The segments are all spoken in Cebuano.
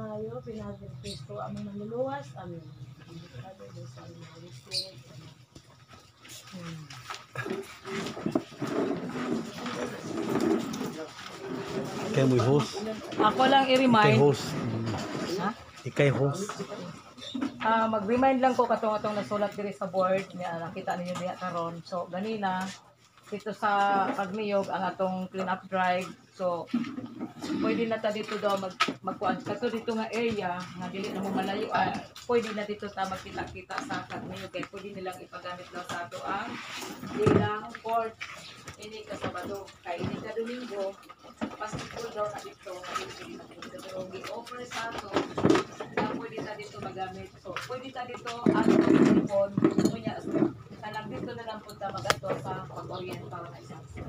Tayo, pinaagi ni Kristo among manluluwas. Amen. In the Father, the Son, and the Holy Spirit. Amen. Ikay mo'y host. Ako lang Ikay i-remind. Host. Ha? Ikay host. Ah, mag-remind lang ko katong atong nasulat diri sa board nga nakita ninyo diha karon. So ganina dito sa Kagniyog ang atong clean up drive. So pwede na ta dito daw magkuan kato dito nga area nga dili na mo malayuan. Pwede na dito ta magkita-kita sa Kagniyog kay pwede nilang ipagamit daw sa ato ang ilang court ini ka Sabado kay ini ka Domingo basketball daw na dito, dili pwede na dito. Pero gi-offer sa ato na pwede ta dito magamit. So, pwede ta dito ato telefon, kunya kanang dito na lang punta magato sa pag-orient para na isang. So,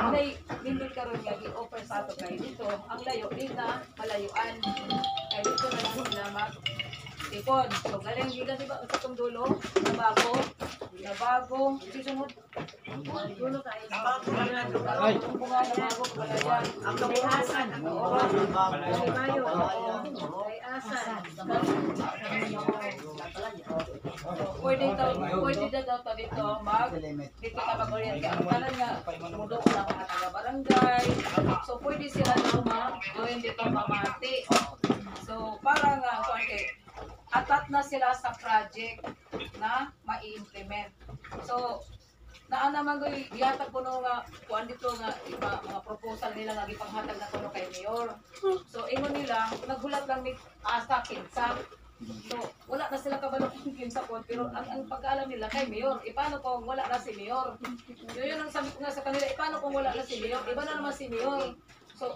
nay nindot karon nga gi-offer sa ato kay dito ang layo di na malayuan. Kay dito na lang sila mag tipon. So, galing gikan di ba sa itong dulo, nabago, nabago, susunod. Dulo kayo. Ay, bunga nabago, balayan. Kay Asan. Kay Bayo. Kay Asan. Pwede na daw ta dito mag dito ka mag-orient kay ang tanan nga mudo na mga taga barangay. So pwede sila daw mag-join dito pamati. So para nga kuan kay atat na sila sa project na mai-implement. So naa naman ko'y gihatag kuno nga kuan dito nga iba, mga proposal nila nga gipanghatag na kuno kay mayor. So ingon nila naghulat lang ni asa kinsa. So, wala na sila kabalo kung kinsa ko, pero ang pagkaalam nila kay mayor, e paano kung wala na si mayor? So, yun ang sabi ko nga sa kanila, e paano kung wala na si mayor? Iba na naman si mayor. So,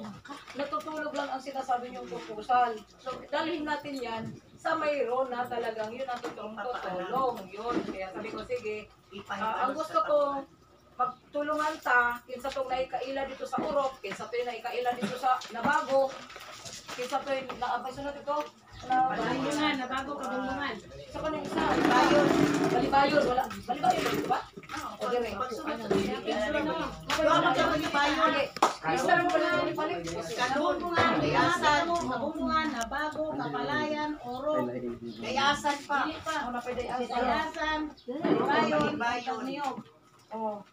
natutulog lang ang sinasabi niyong proposal. So, dalhin natin yan sa mayroon na talagang yun ang totoong tutulong. Yun. Kaya sabi ko, sige, ang gusto ko, magtulungan ta, kinsa tong naikaila dito sa Urok, kinsa to yung naikaila dito sa Nabago, kinsa to yung naabay sunod ito, na Kabungbungan, nabago kabungbungan. Sa kanang isa, Balibayon. Balibayon, wala. Balibayon ba dito ba? O dire. Balibayon. Isa lang pala balik. Kabungbungan, Asan, Kabungbungan, Nabago, Kapalayan, Oro, Gayasan pa. Dili pa. Wala pa day Kay Asan, Bayon, Kagniyog. Oh.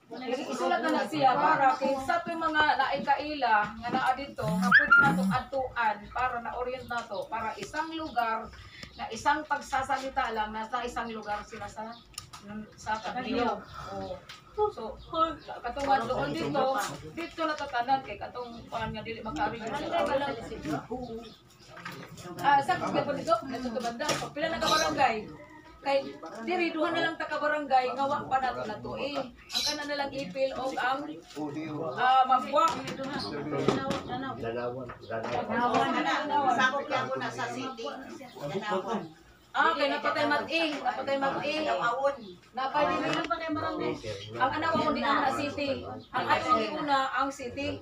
Isulat na na siya para kinsa to yung mga naikaila nga naa dito nga pwede nato adtuan para na-orient nato para isang lugar na isang pagsasalita lang nasa isang lugar sila sa Kagniyog. Oh. So, katong nga doon dito, dito na tatanan kay katong kuan nga dili makaari. Ah, sa kung dito, dito to banda. So, pila na ka barangay? Kay diri duha na lang ta ka barangay nga wa pa nato na to eh. Ang kana na lang ipil og ang Mabwa. Danawan na. Sakop yago na sa city. Danawan. Ah, kay napatay mat-i, napatay mat-i. Danawon. Napay diri. Ang anak ko di na city. Ang atong giuna ang city.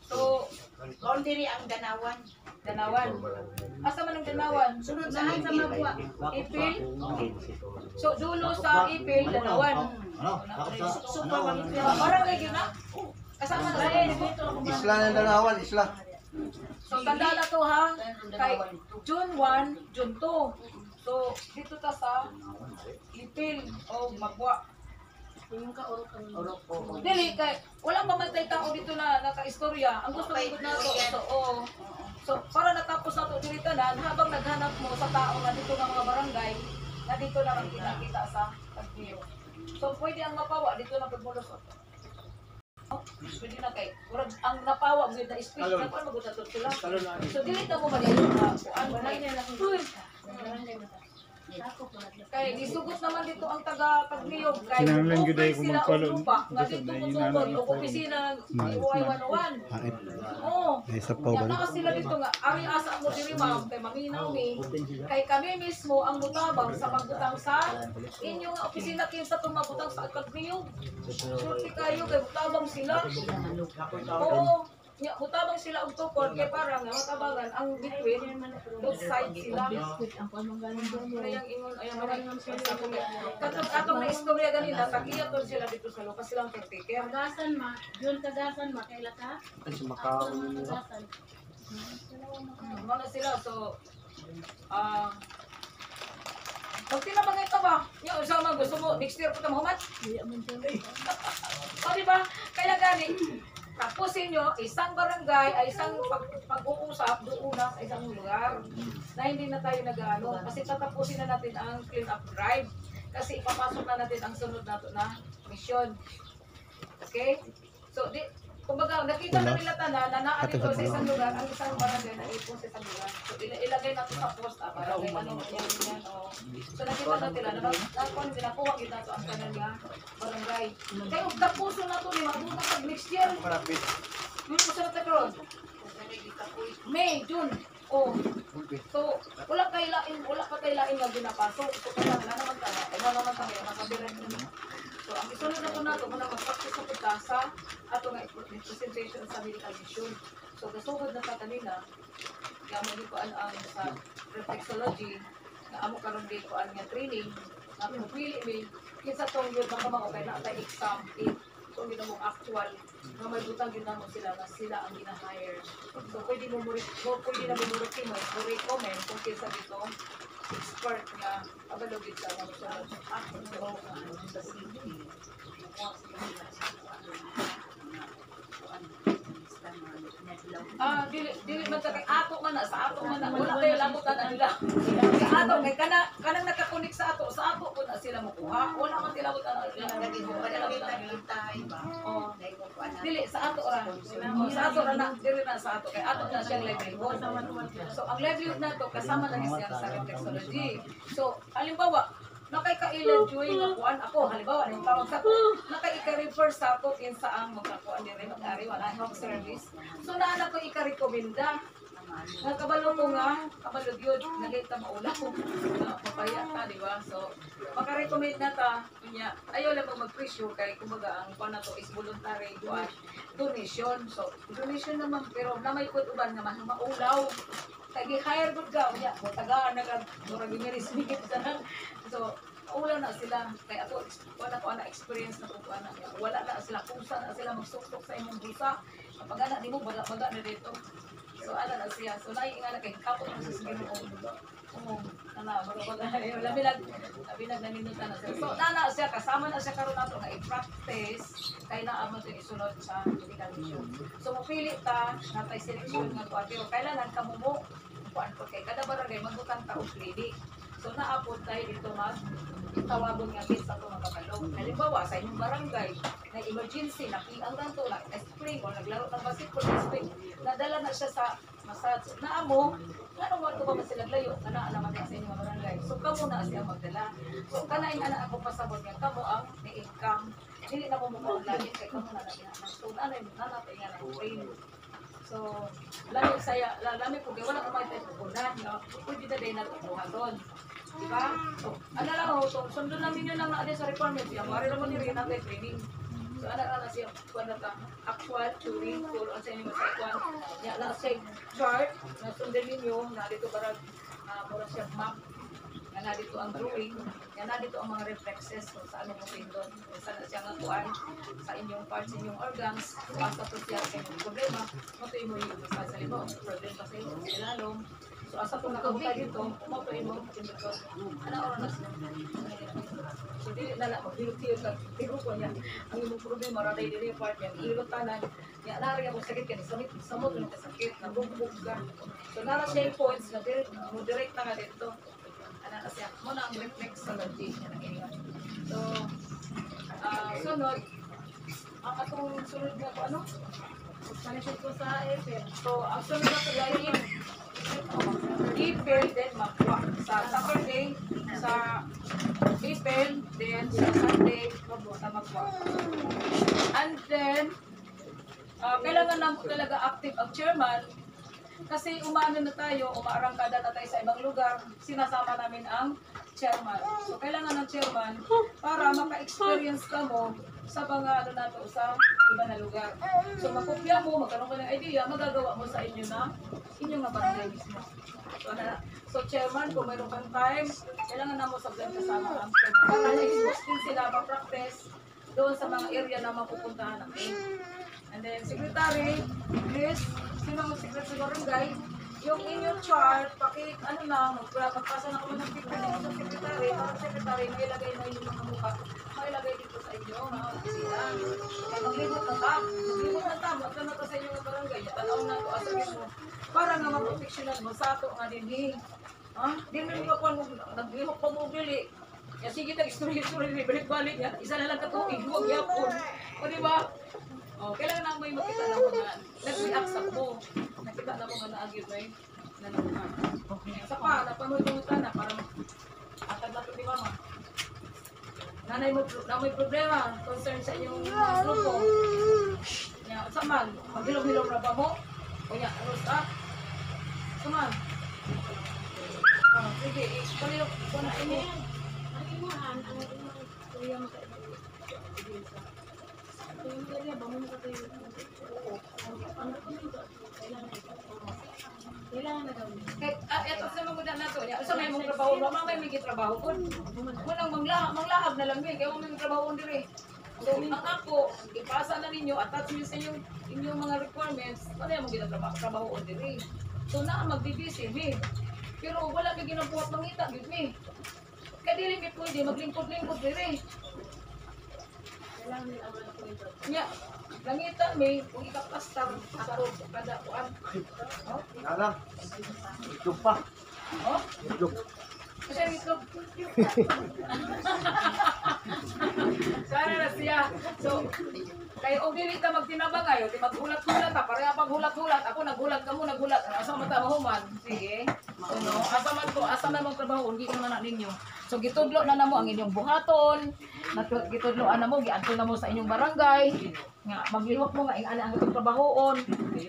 So, Boundary ang Danawan. Danawan. Asa man ang Danawan? Sunod sa sa Mabwa. Ipil. So dulo sa Ipil, Danawan. Barangay gyud na. Kasama na sa Isla ng Danawan, isla. So tanda na to ha, kay June 1, June 2. So dito ta sa Ipil o Mabwa. Dili kay wala pa man tay tao dito na nakaistorya. Ang gusto ko nato so oh. So para natapos nato diri tanan habang naghanap mo sa tao nga dito nga mga barangay na dito na kita-kita sa Tagbiyo. So pwede ang mapawa dito na pagmulusot. Pwede na kay murag ang napawa gyud na speech na kuan magud na sila. So dili na mo maliit na kuan. Uy. Kay gisugot naman dito ang taga Tagniyog kay Kinahanglan gyud ay open sila og kumagpalon. lupa nga Basta dito dahil mo inana tukod na og forum. opisina ng UY 101. Ay, Oo. ay sa pa Ya ba? naa sila dito nga ari asa mo diri ma'am kay maminaw mi kay kami mismo ang mutabang sa pagbutang sa inyo nga opisina kinsa tong mabutang sa Tagniyog. Sulti kayo kay mutabang sila. Oo. Nya mutabang sila og tukod kay para nga matabangan ang between both side sila. Kaya ingon ay man katong atong na istorya ganina tagiya to sila dito sa lupa silang caretaker. Kagasan ma, June kagasan ma, kaila ka? Kagasan. Mao na sila. So, pag tinabangay ka ba? Yung sa mga gusto mo, next year pa ka mahuman? O, di ba? Kaya gani, tapusin nyo, isang barangay ay isang pag-uusap doon na sa isang lugar na hindi na tayo nag-ano. Kasi tatapusin na natin ang clean up drive. Kasi ipapasok na natin ang sunod nato na mission. Okay? So, di, kumbaga, nakita na nila tanan na naa dito sa isang lugar, ang isang barangay na ipon sa isang lugar. So, ilagay natin sa post, barangay, ano, yan, yan, oh. So, nakita na nila, na, na, ginakuha kita to ang tanan nga barangay. Kaya, kung tapuso na to, ni mabuta pag next year. Malapit. Yung sa na karon? May, June. Oh. So, wala kay lain, wala pa kay lain nga ginapasok. So, kaya wala naman tayo. Wala naman tayo nakabira na. So, ang isunod na to nato, muna mag-practice na punta sa ato nga presentation sa medical mission. So, kasugod na ta kanina, nga mo ko ang sa reflexology, nga amo karon di ko nga training, nga pili mi kinsa tong yun baka mga okay na tay exam eh, so yun ang actual nga may butang yun namo sila nga sila ang gina-hire. So pwede mo mo pwede na mo mo recommend kung kinsa dito expert nga kabalo gid sa mga sunod. Ako ano, sa city. Nakuha sila sa ano, kuan, lista nga, nadlaw. Ah, dili dili man ta kay ato man na sa ato man na wala tayo lamutan na nila. Kay ato kay kana kanang nakakonek sa ato po na sila mokuha. Wala man sila lamutan na nila. Lagi ko Wala pa lamutan nila. kita ba? Oh. Dahil ko kuan na. Dili sa ato ra. Oh, sa ato ra na dili na sa ato kay ato na siyang livelihood. So ang livelihood nato kasama na ni siya sa reflexology. So halimbawa nakay kaila joy nga kuan ako halimbawa nang tawag sa ako nakay ika-refer sa ako kinsa ang magkakuan diri mag-ari wala health service. So naa na ko ika-recommenda nga kabalo ko nga kabalo gyud nagita maulaw nga papaya ta, di ba? So maka-recommend na ta unya ayaw lang mo mag-pressure kay kumbaga ang kuan nato is voluntary kuan donation. So donation naman pero na may pud uban nga maulaw kay gi-hire gud ka unya mo tagaan na ka murag gimiris-migit sa. So maulaw na sila kay ako wala ko ana experience na ko ana wala na sila kusa na sila magsuksok sa imong busa kapag ana nimo baga-baga na dito. So ana na siya. So naay nga na kay kapot mo sa Ginoo. Oo, ana baga-baga labi nag labi nag naninutan na siya. So nana siya kasama na siya karon nato nga i-practice kay naa mo isunod sa medical mission. So mopili ta natay selection nga kuan pero kailangan kamo mo kuan po kay kada barangay magbutang ta og clinic. So naapod tayo dito mag tawagon nga kinsa to makabalo. Halimbawa sa inyong barangay na emergency napiang ganto na spring o naglaro ng basketball na spring nadala na siya sa massage. Naamo ngano mo ato ba sila layo kana naman sa inyong barangay. So kamo na siya magdala. So kana ing ana ako pasabot nga kamo ang ni-income dili na mo mo lain kay kamo na na. So ana na na nga na train. So lami saya lami po kay wala ko may tayo puhunan nga pwede na din nato buhaton. Di ba? So, ano lang ho, so, sundon lang ninyo lang na sa requirements. Yung mari naman ni natin training. So, ano lang na siya, kuwan na ta, actual, theory, tool, ang sa inyo sa kuwan. Ya, na siya chart, na sundin ninyo, na dito barag, mura siya map, na na dito ang drawing, na na dito ang mga reflexes kung saan mo pindot, kung saan na siya nga kuwan, sa inyong parts, inyong organs, kung asa to siya sa inyong problema, mo to imo yung sa limo, problema sa imo, sa ilalom. So asa kung nakabuta dito, mo to imo pindot. Ano oras na siya? So dili na lang maghilot-hilot ka pero ko niya ang imong problema ra dili part niya hilot tanan niya nari ako sakit kay samit samot ng kasakit nabugbog ka. So nara siya yung points na direct mo direct na nga dito. Ana na siya mo na ang reflexology niya nang ingon. So sunod ang atong sunod nga ko ano? Explanation ko sa April. So ang sunod na ko April then makwa sa Saturday sa April then sa Sunday sa Magwa. And then kailangan na talaga active ang chairman kasi umaano na tayo, umaarangkada na tayo sa ibang lugar, sinasama namin ang chairman. So kailangan ng chairman para maka-experience ka mo sa mga ano nato sa iba na lugar. So makopya mo, magkaroon ka ng idea, magagawa mo sa inyo na inyong nga barangay mismo. So, na, so chairman, kung mayroon kang time, kailangan na mo sa kasama ang chairman. Para na-expose din sila, ma-practice doon sa mga area na mapupuntahan natin. And then, secretary, please, Sino ang secretary sa barangay? Yung inyong chart, paki, ano na, magpasa na kami ng picture ninyo sa secretary, para secretary, mailagay na inyong mga mukha, mailagay dito sa inyo, mga opisina. Kaya maglibot na ta, maglibot na ta, magka na ta sa inyong barangay, tanaw na to, asa mo, para nga maproteksyonan mo sa ato nga dinhi. Ha? Di mo mo kuan naglihok pa mo dili. Ya sige tag istorya istorya balik-balik ya. Isa na lang ka tuig, huwag yapon. O di ba? Oh, kailangan na may makita na mga nag-react sa ko. Nakita na mga naagid may nanamuhan. Sa pa, napanood mo na parang atag na to ni mama. Nanay mo na may problema concern sa inyong mga grupo. Ya, unsa man, maghilom-hilom ra ba mo? Unya, ano sa? Unsa man? Ah, sige, ikunin ko na ini. Ang imuhan, ang imong kuya maka yung area ba mo ka tayo? Ang dokumento kailangan kailangan na gawin. Kay eto sa mga na to, nya, unsa may mong trabaho, wa may may trabaho kun. Munang manglahab na lang mi, kay wa may trabaho diri. So ang ako, ipasa na ninyo, attach niyo sa inyong inyong mga requirements, wala mo ginatrabaho trabaho diri. So naa magbibisi mi. Pero wala mi ginabuhat mangita gyud mi. Kay dili mi pwede maglingkod-lingkod diri. Kailangan nila ang mga dokumento. Nya, nangita mi kung ikaplastar sa kada kuan. Oh, Nala. Itlog pa. oh. Itlog. Kasi ang itlog. Sana na siya. So, kay og dili ta magtinabang ayo, di maghulat-hulat ta, pareha paghulat-hulat. Ako naghulat kamo naghulat. Asa man ta mahuman? Sige. Ano, asa man ko, asa man magtrabaho, hindi naman na ninyo. So gitudlo na namo ang inyong buhaton, gitudloan na mo, giadto na mo sa inyong barangay. Nga maglihok mo nga ing ana ang atong trabahoon.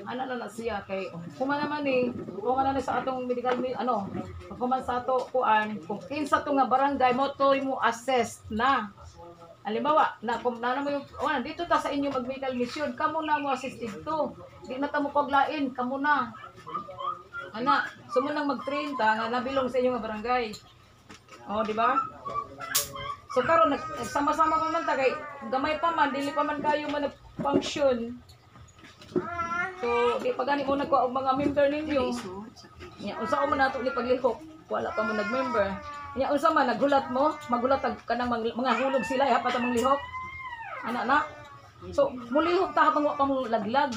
Ana na na siya kay human naman ni, kung na ni sa atong medical ano, human sa ato kuan, kung kinsa to nga barangay mo to mo assess na. Halimbawa, na kung na mo yung oh, dito ta sa inyo mag medical mission, kamo na mo assist dito. Di na ta mo paglain, kamo na. Ana, so mo nang mag-train ta nga nabilong sa inyo nga barangay. Oh, di ba? So karon nagsama-sama pa man ta kay gamay pa man dili pa man kayo man nag-function. So di pa gani mo nagkuha og mga member ninyo. Nya unsa man nato ni paglihok, wala pa mo nag-member. Nya unsa man naghulat mo, maghulat tag kanang mga hulog sila eh, pa ta manglihok. Ana na. So mulihok ta habang wa pa mo laglag.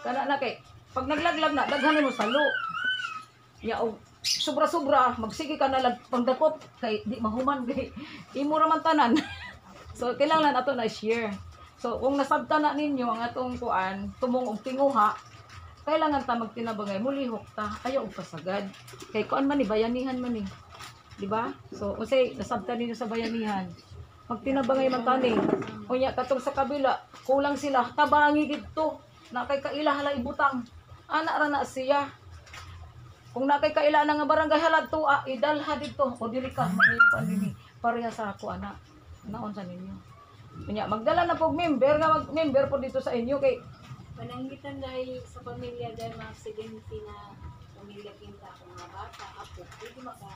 Kana na kay pag naglaglag na daghan mo salo. Nya og sobra-sobra magsige ka na lag pangdakop kay di mahuman kay imo ra man tanan. So kailangan ato na share. So kung nasabtan na ninyo ang atong kuan tumong og tinguha, kailangan ta magtinabangay mulihok ta ayaw og pasagad. Kay kuan man ni bayanihan man ni. Di ba? So unsay nasabtan ninyo sa bayanihan? Magtinabangay man tani. Unya katong sa kabila, kulang sila tabangi didto. Na kay kaila hala ibutang. Ana ra na siya. Kung na kay kaila na nga barangay halad tuwa, idalha didto o dili ka mangipan dinhi. Pareha sa ako ana. Naon sa ninyo. Unya magdala na pog member nga mag-member po dito sa inyo kay Pananggitan dahil sa pamilya dahil mga 70 na pamilya kinta ako mga bata ako pwede maka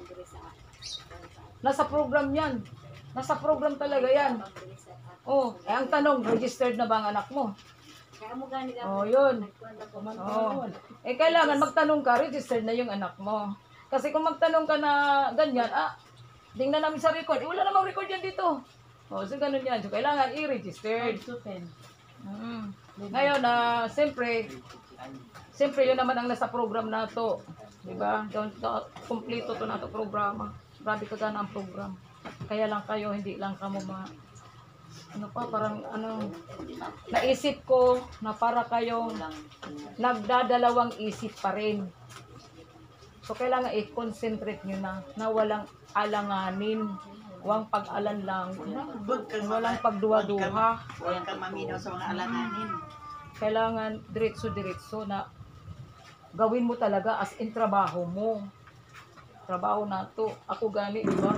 diri sa nasa program 'yan. Nasa program talaga 'yan. Oh, eh ang tanong, registered na ba ang anak mo? Kaya mo gani Oh, yun. Oh. Eh kailangan magtanong ka, registered na yung anak mo. Kasi kung magtanong ka na ganyan, tingnan namin sa record. Eh, wala namang record yan dito. Oh, so ganun yan. So kailangan i-registered. 5 to 10. Mm. Ngayon, na siyempre, siyempre yun naman ang nasa program nato. Di ba? Don't, kumpleto to nato programa. Grabe ka gana ang program. Kaya lang kayo, hindi lang kamo ma... Ano pa, parang ano... Naisip ko na para kayong nagdadalawang isip pa rin. So, kailangan i-concentrate nyo na na walang alanganin, walang pag-alanlang, walang pagduwa-duha. Huwag kang maminaw sa mga alanganin. Kailangan diretso-diretso na gawin mo talaga as in trabaho mo. Trabaho na to. Ako gani, di ba?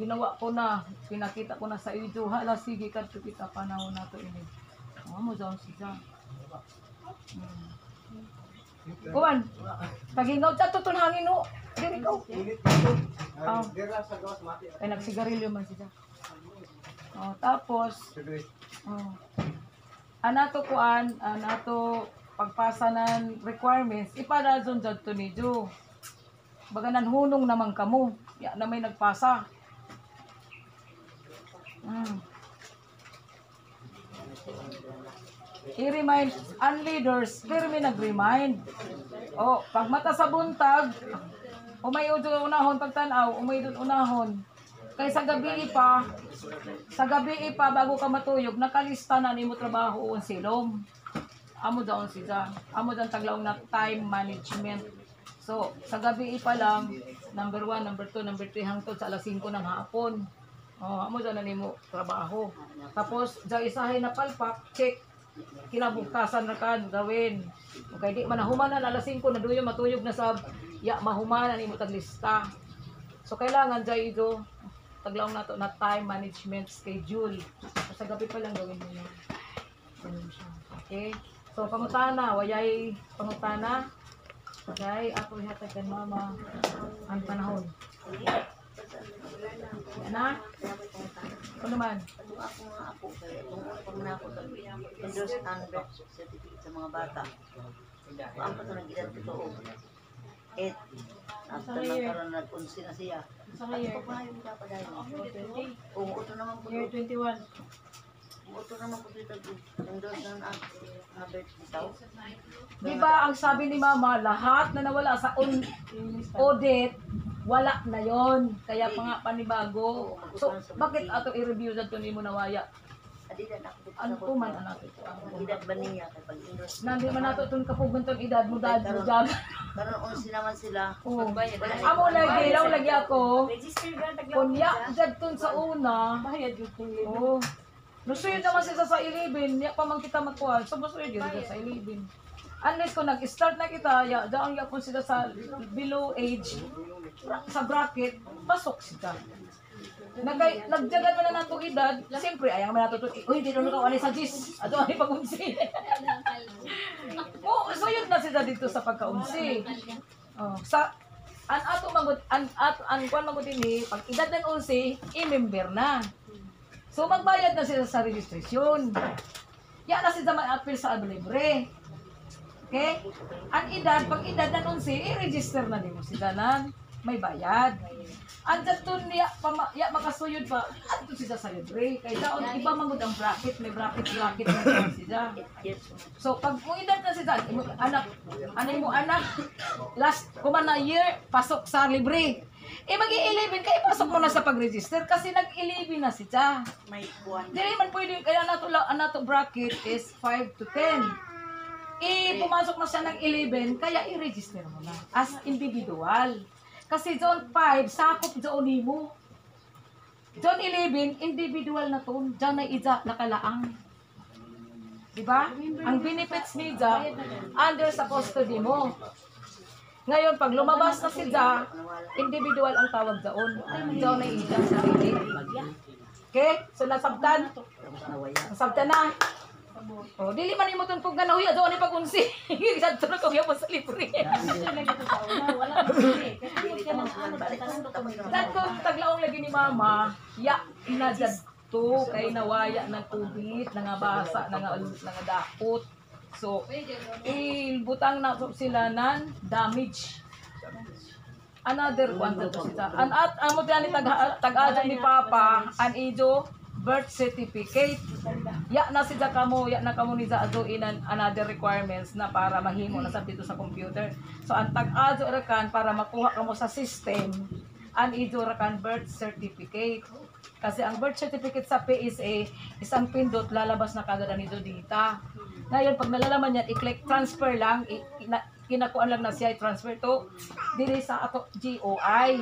Ginawa ko na, pinakita ko na sa iyo, hala sige kadto kita panahon na to ini. Oh, mo daw siya. Kuan. Tagingaw ta to hangin no. Diri ka. Oh. Ay nagsigarilyo man siya. Oh, tapos oh. Anato kuan, anato pagpasa ng requirements, ipadazon jud to ninyo. Baga nanhunong naman kamo. Ya na may nagpasa. I-remind, ang leaders, pirmi nag-remind. Oh, pag mata sa buntag, umay udto unahon pagtan-aw, umay dun unahon. Kay sa gabi pa bago ka matuyog, nakalista na nimo trabaho on silom. Amo daon siya. Amo dan taglaong na time management. So, sa gabi pa lang, number 1, number 2, number 3 hangtod sa alas 5 ng hapon. Oh, amo daw na nimo trabaho. Tapos, sa isahay na palpak, check kinabukasan na kan gawin. Okay, di man nahumanan alas 5 na duyo matuyog na sab ya mahumanan nimo taglista. So kailangan jay ito taglaong nato na time management schedule. So, sa gabi pa lang gawin mo yun. Ganun siya. Okay? So pangutana, wayay pangutana. Okay, ako ihatag kan mama ang panahon. Yan na? Ano man? Ano ako nga ako kay kung pag na ako endorse ang birth certificate sa mga bata. Ang pa nang edad totoo. 8. After man karon nag-11 na siya. Sa At year? ito pa yung dapat. Oo, uto naman po. Year 21. Uto naman po dito. Endorse na ang mga birth bitaw. Di ba ang sabi ni mama, lahat na nawala sa audit, wala na yon. Kaya pa nga panibago. So, bakit ato i-review dyan ito mo nawaya? Adi na ako dito. Ano po man anak ito? Ang edad ba niya kay pag endorse. Nandi man nato itong kapugon tong edad mo dad mo jag. Karon 11 naman sila. Oh. Wala. Amo lagi, law lagi ako. Register ka, taglaw. Kunya, dyan tun sa una. Bayad yung kung libre. Oh. Nusuyod naman sila sa 11, ya pa man kita magkuha. So, musuyod yun sila sa 11. Unless kung nag-start na kita, ya, daang yapon sila sa below age, sa bracket, pasok sila. Nagay, nagjagan man na natong edad, siyempre, ayaw man nato, uy, di na ka wala sa gis. Ato ay pag-unsi. Oh, so yun na sila dito sa pagkaunsi. Oh, sa an ato magud an ato an kuan magud dinhi pag edad ng 11, i-member na. So magbayad na sila sa registration. Ya na sila mag-appeal sa libre. Okay? Ang edad, pag edad ng 11, i-register na nimo sila nan may bayad. Ang dadto niya pa ya makasuyod pa adto sila sa libre. Kay daon iba man gud ang bracket, may bracket bracket na sila. 8 years. So pag kung edad na sila, imo anak, ano mo anak, last kuman na year, pasok sa libre. Eh magi-11 kay pasok mo na sa pag-register kasi nag-11 na siya. May kuan. Dili man pwede kaya nato nato bracket is 5 to 10. Eh pumasok na siya ng 11 kaya i-register mo na as individual. Kasi zone 5 sakop zone nimo. Zone 11 individual na to, diyan na ija nakalaang. Di ba? Ang benefits ni Ja, under sa custody mo. Ngayon, pag lumabas na si Ja, individual ang tawag daon. Daon na ija sarili. Okay? So nasabtan. Tapos nawaya. Nasabtan na. Oh, dili man imo tong pugnan huya doon ni pagunsi. Sadto na ko gyapon sa libre. Lagi ito sa una, wala kasi. Kasi tungod ka ng ano, tatanong to kami. Dadto taglaong lagi ni mama, ya na jadto kay nawaya ng tubig, nangabasa, nanga dakot. So, ilbutang na to sila nan damage. Another one to sila. An at amo tani tag tag ni papa an ijo birth certificate. Ya na sila kamo, ya na kamo ni Zazo inan another requirements na para mahimo na sa dito sa computer. So ang tag-azo ra kan para makuha kamo sa system an ijo ra kan birth certificate. Kasi ang birth certificate sa PSA, isang pindot lalabas na kagad ang ijo dita. Ngayon pag nalalaman yan, i-click transfer lang, kinakuan lang na siya i-transfer to diri sa ato GOI.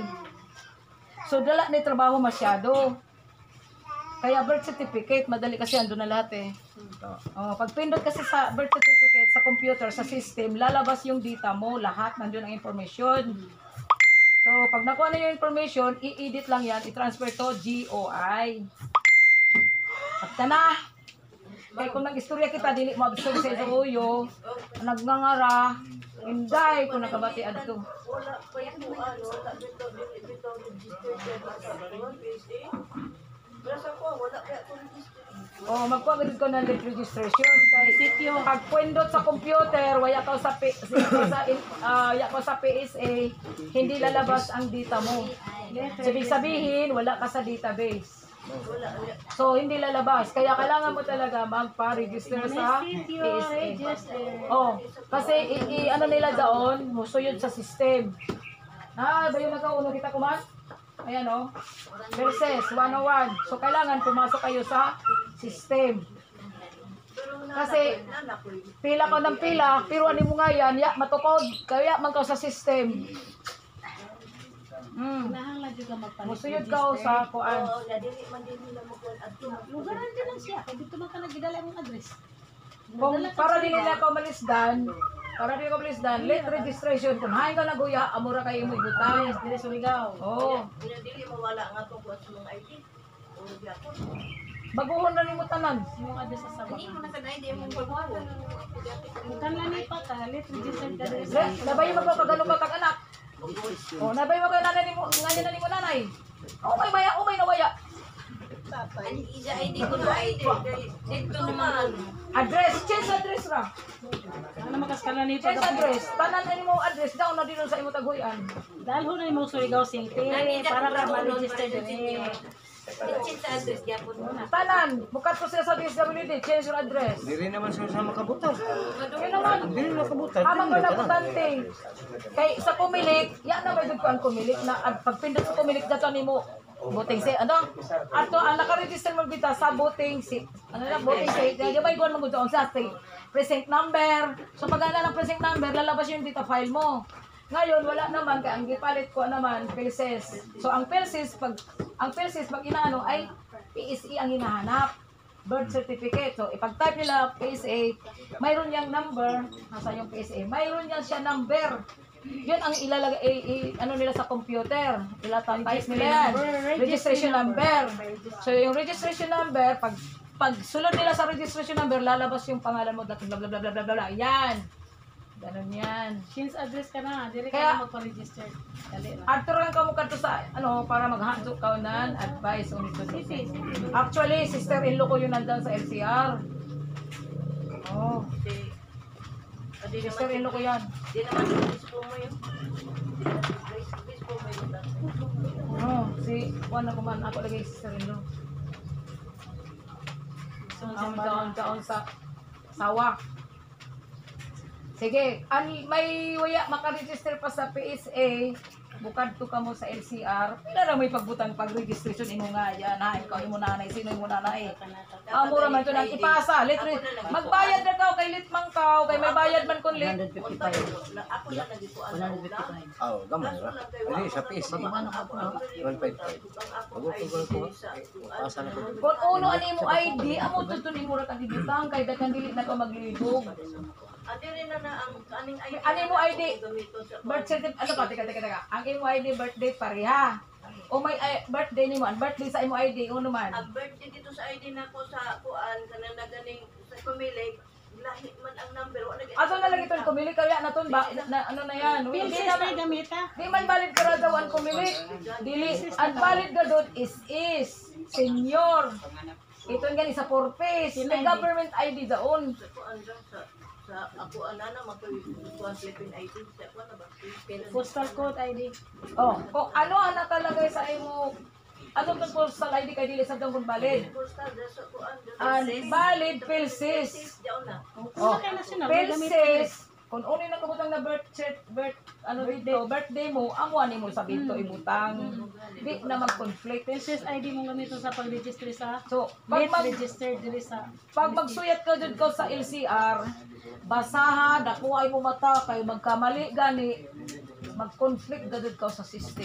So dala ni trabaho masyado. Kaya birth certificate, madali kasi ando na lahat eh. Oh, pag pindot kasi sa birth certificate sa computer, sa system, lalabas yung data mo, lahat nandun ang information. So, pag nakuha na yung information, i-edit lang yan, i-transfer to GOI. At na. Kaya kung nag-istorya kita, dili mo absorb sa isang uyo, nagngangara, inday kung nakabati adto. Wala pa yung kuan, wala bitaw dili bitaw register sa PSA. Wala sa ko, wala pa ako register. Oh, magkuha gud ko ng late registration kay Sitio. pag pindot sa computer, waya ka sa P, sa ya ka sa PSA, hindi lalabas ang data mo. So, ibig sabihin, wala ka sa database. So, hindi lalabas. Kaya kailangan mo talaga magpa-register sa Sitio, PSA. register. Oh, kasi ano nila doon, musuyod sa system. Ah, ba yung nagkauno kita kuman? Ayan oh. Versus 101. So kailangan pumasok kayo sa system. Kasi pila ka ng pila, pero ano mo nga yan, ya, matukod. Kaya man ka sa system. Kinahanglan jud ka magpalit. Musuyod ka oh, sa kuan. Oo, na dili man din nila mo kuan adto. Lugaran din lang siya. Kay dito man ka nagidala imong address. Kung para dili na ka malisdan, para dili ka malisdan, late registration kung hain ka naguya, amura kayo mo ibutang. Address dire Surigao. Oh. Nya dili mawala nga tong kuan sa mga ID. O gyapon. Baguhon na nimo tanan. Imong address sa Sabak. Hindi mo na sa ID mo pagbuhatan. Kan lang ni pa ka, late register ka diri Le, sa. nabay mo ka kagano ka kag anak. Oh, nabay mo ka nanay nimo, nganya na nimo nanay. Oh, may maya, oh, may nawaya. Ang isa ID ko na ID. Dito naman. Address, change address ra. Ano makaskala ni pa Change address. Tanan na nimo address daw na dito sa imo taguyan. Dalho na imong Surigao City para ka ma-register diri. Change sa address gyapon mo na. Tanan, mukat ko siya sa DSWD, change your address. Dili naman sila sa makabutan. Yun naman. Dili na kabutan. Amang ko na butante. Kay sa kumilik, ya na may gud ko ang kumilik na at pagpindot sa kumilik dato nimo voting si ano? Ato ang naka-register mo kita sa voting si ano na voting si di ba iguan mo gud sa state precinct number. So pag ana ng precinct number lalabas yung data file mo. Ngayon wala naman kay ang gipalit ko naman PhilSys. So ang PhilSys pag ang PhilSys pag inaano ay PSE ang hinahanap birth certificate. So, ipag-type nila PSA, mayroon niyang number, nasa yung PSA, mayroon niyan siya number. Yun ang ilalagay, ano nila sa computer. Ilatype nila yan. Registration number. So, yung registration number, pag sulod nila sa registration number, lalabas yung pangalan mo, blah, blah, blah, blah, blah, blah, blah. Yan. Ganun yan. Change address ka na, diri ka Kaya- na magpa-register. Dali na. Adto ra ka mo kadto sa ano para maghandok ka nan advice on ito. City. Actually, sister-in-law ko yun nandun sa LCR. Oh, Di di naman sister-in-law ko yan. di naman bispo mo yun. Bispo mo yun. Oh, si Juan na kuman ako lagi sister-in-law. So, Ang taon taon sa sawa. Sige, an may waya makaregister pa sa PSA, bukad to kamo sa LCR. Pila ra may pagbutang pag-registration imo nga yan ha, ikaw imo nanay, sino imo nanay? Amo ra man to nang ipasa, lit magbayad na kaw kay lit man kaw, kay may bayad man kun lit. 155. Ako na nagikuan sa una. 155. Oh, gamay ra. Dili sa PC. 155. Bago ko ko. Pasa na ko. Kung uno ani mo ID, amo to to nimo ra kang ibutang kay daghan dili na ka maglibog. Adi rin na na ang aning ID. Ano mo ID? Gamiton sa Birth certificate, ano pa, teka, teka, teka. Ang imo ID birthday pareha. O may birthday nimo, ang birthday sa imo ID, uno man. Ang birthday dito sa ID nako sa kuan kanang naganing sa Comelec, lahi man ang number wala gyud. Ato na lang itong kumili kaya na ton ba na, ano na yan. Hindi PhilSys na na gamita. di man valid ka daw ang kumilik. Dili ang valid ka doon is senior. Ito ang gani sa purpose. May government ID daon. Sa kuan ra sa ako ana na makoy kuan Philippine ID sa kuan na ba? Postal code ID. Oh, kung ano ang nakalagay sa imo ano tong postal ID kay dili sa dong valid. Postal ra sa kuan ra. Ang valid PhilSys. Diyaw na. Oh, kung kay national, may gamit. PhilSys, kung uno na kabutang na birth cert, birth, ano dito, birthday mo, amo ani mo sa binto ibutang. Di na mag-conflict. PhilSys ID mong gamiton sa pag-register sa So, pag late mag, register diri sa pag magsuyat ka jud ka sa LCR, basaha, dakuha mo mata kay magkamali gani, mag-conflict ka jud ka sa system.